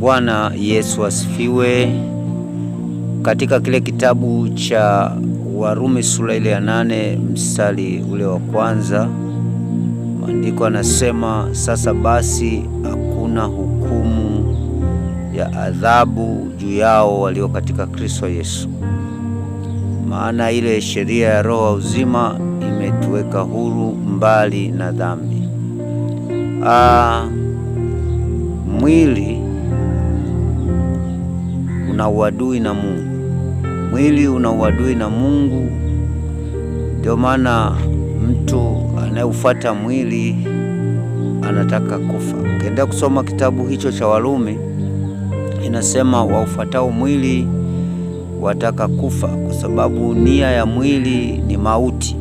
Bwana Yesu asifiwe. Katika kile kitabu cha Warumi sura ile ya 8 mstari ule wa kwanza, maandiko anasema, sasa basi hakuna hukumu ya adhabu juu yao walio katika Kristo Yesu, maana ile sheria ya Roho wa uzima imetuweka huru mbali na dhambi. Mwili una uadui na Mungu. Mwili una uadui na Mungu, ndio maana mtu anayeufuata mwili anataka kufa. Ukiendelea kusoma kitabu hicho cha Warumi, inasema waufuatao mwili wataka kufa, kwa sababu nia ya mwili ni mauti.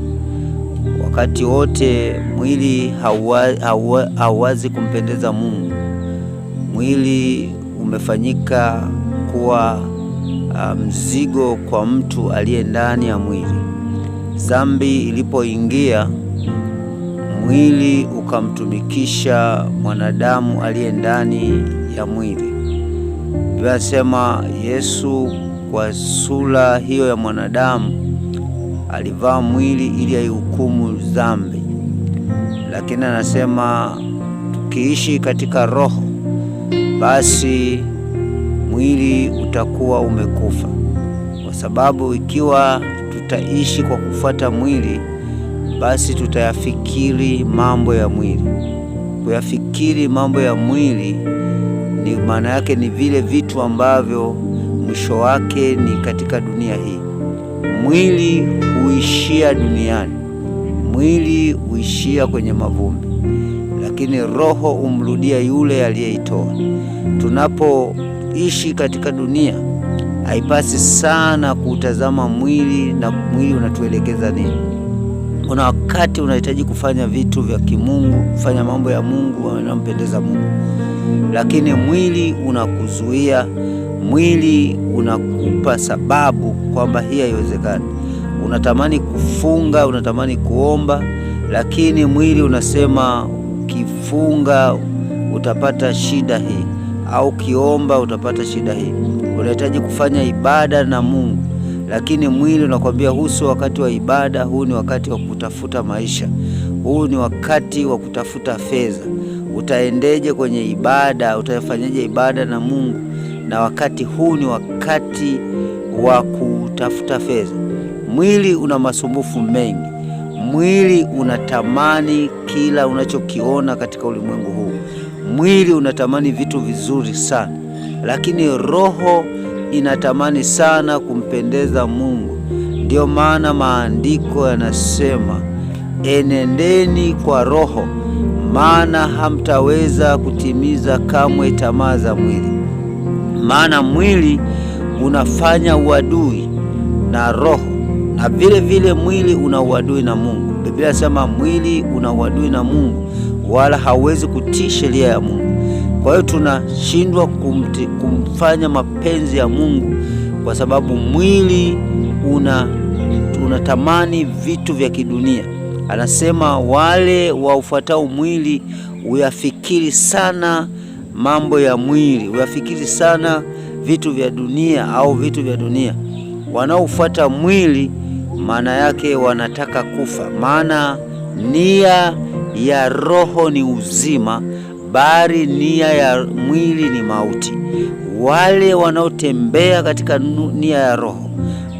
Wakati wote mwili hauwazi kumpendeza Mungu. Mwili umefanyika kuwa mzigo kwa mtu aliye ndani ya mwili. Dhambi ilipoingia, mwili ukamtumikisha mwanadamu aliye ndani ya mwili. Biblia inasema Yesu kwa sura hiyo ya mwanadamu alivaa mwili ili aihukumu dhambi, lakini anasema tukiishi katika Roho basi mwili utakuwa umekufa, kwa sababu ikiwa tutaishi kwa kufuata mwili, basi tutayafikiri mambo ya mwili. Kuyafikiri mambo ya mwili ni maana yake ni vile vitu ambavyo mwisho wake ni katika dunia hii. Mwili huishia duniani, mwili huishia kwenye mavumbi, lakini roho humrudia yule aliyeitoa. Tunapoishi katika dunia, haipasi sana kuutazama mwili na mwili unatuelekeza nini. Kuna wakati unahitaji kufanya vitu vya kimungu, kufanya mambo ya Mungu yanayompendeza Mungu, lakini mwili unakuzuia. Mwili unakupa sababu kwamba hii haiwezekani. Unatamani kufunga, unatamani kuomba, lakini mwili unasema ukifunga utapata shida hii, au ukiomba utapata shida hii. Unahitaji kufanya ibada na Mungu, lakini mwili unakwambia huu sio wakati wa ibada, huu ni wakati wa kutafuta maisha, huu ni wakati wa kutafuta fedha. Utaendeje kwenye ibada? Utafanyaje ibada na Mungu na wakati huu ni wakati wa kutafuta fedha? Mwili una masumbufu mengi. Mwili unatamani kila unachokiona katika ulimwengu huu. Mwili unatamani vitu vizuri sana, lakini roho inatamani sana kumpendeza Mungu. Ndiyo maana maandiko yanasema, enendeni kwa Roho, maana hamtaweza kutimiza kamwe tamaa za mwili. Maana mwili unafanya uadui na roho, na vile vile mwili una uadui na Mungu. Biblia inasema mwili una uadui na Mungu, wala hauwezi kutii sheria ya Mungu. Kwa hiyo tunashindwa kumfanya mapenzi ya Mungu kwa sababu mwili unatamani vitu vya kidunia. Anasema wale waufuatao mwili uyafikiri sana mambo ya mwili, uyafikiri sana vitu vya dunia au vitu vya dunia. Wanaofuata mwili maana yake wanataka kufa, maana nia ya roho ni uzima, bali nia ya mwili ni mauti. Wale wanaotembea katika nia ya roho,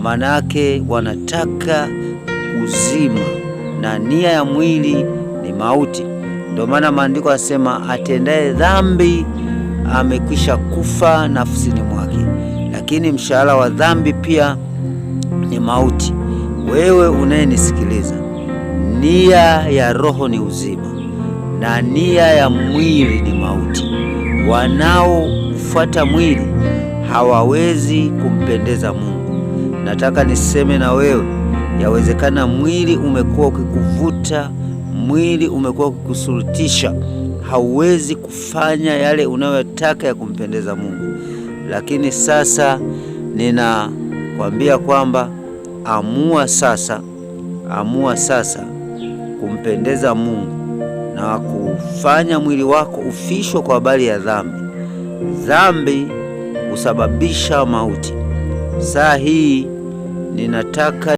maana yake wanataka uzima na nia ya mwili ni mauti. Ndio maana maandiko yasema atendaye dhambi amekwisha kufa nafsini mwake, lakini mshahara wa dhambi pia ni mauti. Wewe unayenisikiliza, nia ya roho ni uzima na nia ya mwili ni mauti. Wanaofuata mwili hawawezi kumpendeza Mungu. Nataka niseme na wewe, yawezekana mwili umekuwa ukikuvuta, mwili umekuwa ukikusurutisha, hauwezi kufanya yale unayotaka ya kumpendeza Mungu. Lakini sasa ninakwambia kwamba amua sasa, amua sasa kumpendeza Mungu na kufanya mwili wako ufishwe kwa habari ya dhambi, Dhambi husababisha mauti. Saa hii ninataka